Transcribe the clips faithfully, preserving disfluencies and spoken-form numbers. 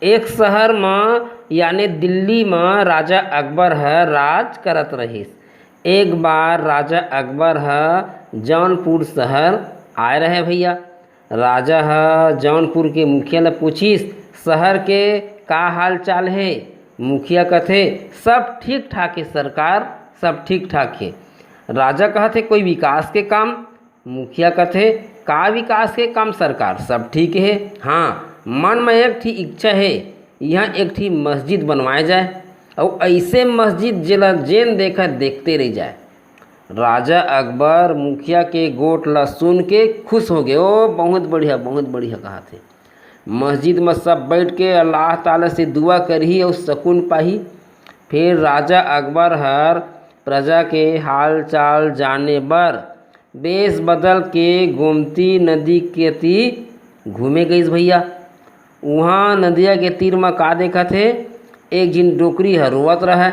एक शहर म, यानी दिल्ली म राजा अकबर ह राज करत रहिस। एक बार राजा अकबर ह जौनपुर शहर आए रहे भैया। राजा ह जौनपुर के मुखिया ल पूछिस, "शहर के का हाल चाल हे?" मुखिया कथे, "सब ठीक ठाक हे सरकार, सब ठीक ठाक हे।" राजा कहत हे, "कोई विकास के काम?" मुखिया कथे, "का विकास के काम सरकार, सब ठीक हे। हाँ, मन म एक ठी इच्छा हे, यहाँ एक ठी मस्जिद बनवाए जाए, अउ ऐसे मस्जिद जेला जेन देखा देखते रह जाए।" राजा अकबर मुखिया के गोठ ला सुन के खुश हो गए। "ओ, बहुत बढ़िया, बहुत बढ़िया," कहा थे। "मस्जिद में सब बैठ के अल्लाह ताला से दुआ करही अउ सुकून पाही।" फिर राजा अकबर हर प्रजा के हाल चाल जाने बर बेस बदल के गोमती नदी के ती घूमे गईस भैया। उहाँ नदिया के तीर म का देखत हे, एक झिन डोकरी ह रोवत रहय।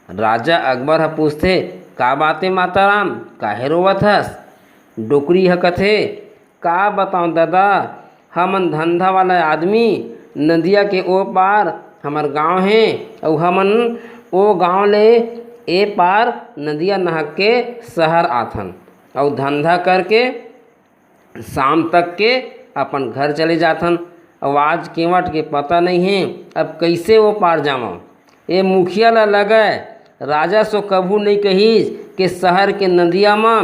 राजा अकबर ह पूछथे, "का बात हे माता राम, काहे रोवत हस?" डोकरी ह कथे, "का बतांव ददा, हमन धंधा वाला आदमी, नदिया के ओ पार हमर गांव हे, अउ हमन ओ गांव ले ए पार नदिया नहक के शहर आथन, अउ धंधा करके शाम तक के अपन घर चले जाथन। अउ आज केवट के पता नहीं हे, अब कैसे ओ पार जावं?" ए मुखिया ला लगय, राजा सो कभू नहीं कहिस कि शहर के नदिया म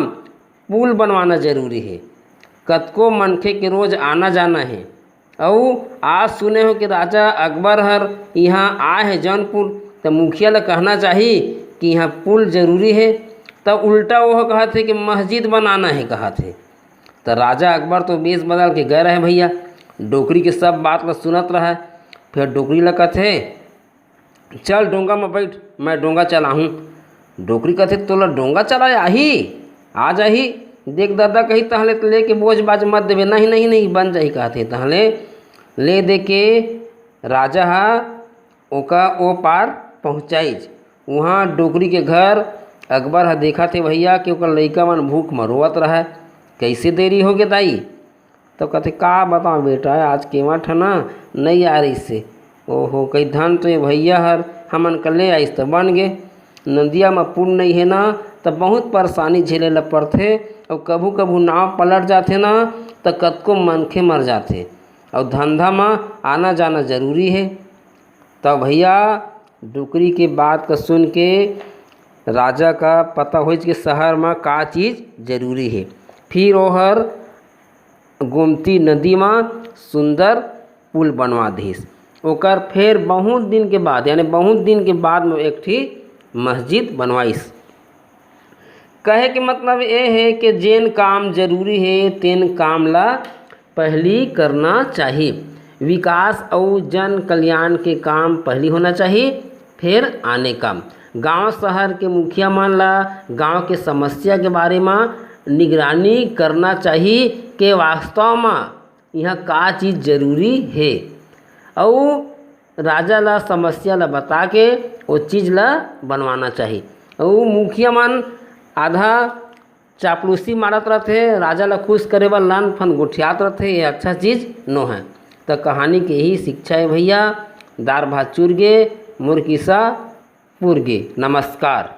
पुल बनवाना जरूरी हे। कतको मनखे के रोज आना जाना हे। अउ आज सुने हो कि राजा अकबर हर इहाँ आए हे जौनपुर, त मुखिया ल कहना चाही कि इहाँ पुल जरूरी हे। त उल्टा ओह कहत हे कि मस्जिद बनाना हे कहत हे। त राजा अकबर तो बेस बदल के गए रहे भैया, डोकरी के सब बात ल सुनत रहे। फिर डोकरी ल कथे, "चल डोंगा म बैठ, मैं डोंगा चलाहूँ।" डोकरी कथे, "तोला डोंगा चलाए आही? आ जाही। देख ददा कही तहले त लेके बोझ बाज मत देबे।" "नहीं, नहीं, नहीं, बन जाही," कहथे। तहले ले दे के राजा ह ओका ओ पार पहुँचाइच। उहाँ डोकरी के घर अकबर ह देखत हे भैया कि ओकर लइका मन भूख म रोवत रहय। "कैसे देरी होगे दाई?" तो कथे, "का बताओ बेटा, आज केवट ह ना नहीं आ रहिस हे।" "ओहो," कही, "धन तो ये भैया हर हमन का ले आइस त बन गे। नदिया म पुल नहीं हे ना, त बहुत परेशानी झेले ल पड़थे, अउ कभू कभू नाव पलट जाथे ना, त कतको मनखे मर जाथे, अउ धंधा म आना जाना जरूरी हे।" त भैया, डोकरी के बात का सुन के राजा का पता होइच के शहर म का चीज जरूरी हे। फिर ओहर गोमती नदी म सुंदर पुल बनवा दिस। ओकर फिर बहुत दिन के बाद, यानी बहुत दिन के बाद म एक ठी मस्जिद बनवाइस। कहे के मतलब ए हे कि जेन काम जरूरी हे, तेन काम ला पहली करना चाही। विकास अउ जन कल्याण के काम पहली होना चाही, फिर आने काम। गांव शहर के मुखिया मन ला गांव के समस्या के बारे म निगरानी करना चाही के वास्तव म इहाँ का चीज जरूरी हे, अउ राजा ला समस्या ला बता के ओ चीज ला बनवाना चाही। अउ मुखिया मन आधा चापलूसी मारत रथे, राजा ला खुश करे बर लन फन गोठियात रथे, ये अच्छा चीज नो हे। त कहानी के यही शिक्षा हे भैया। दार भात चुर गे, मोर किस्सा पुर गे। नमस्कार।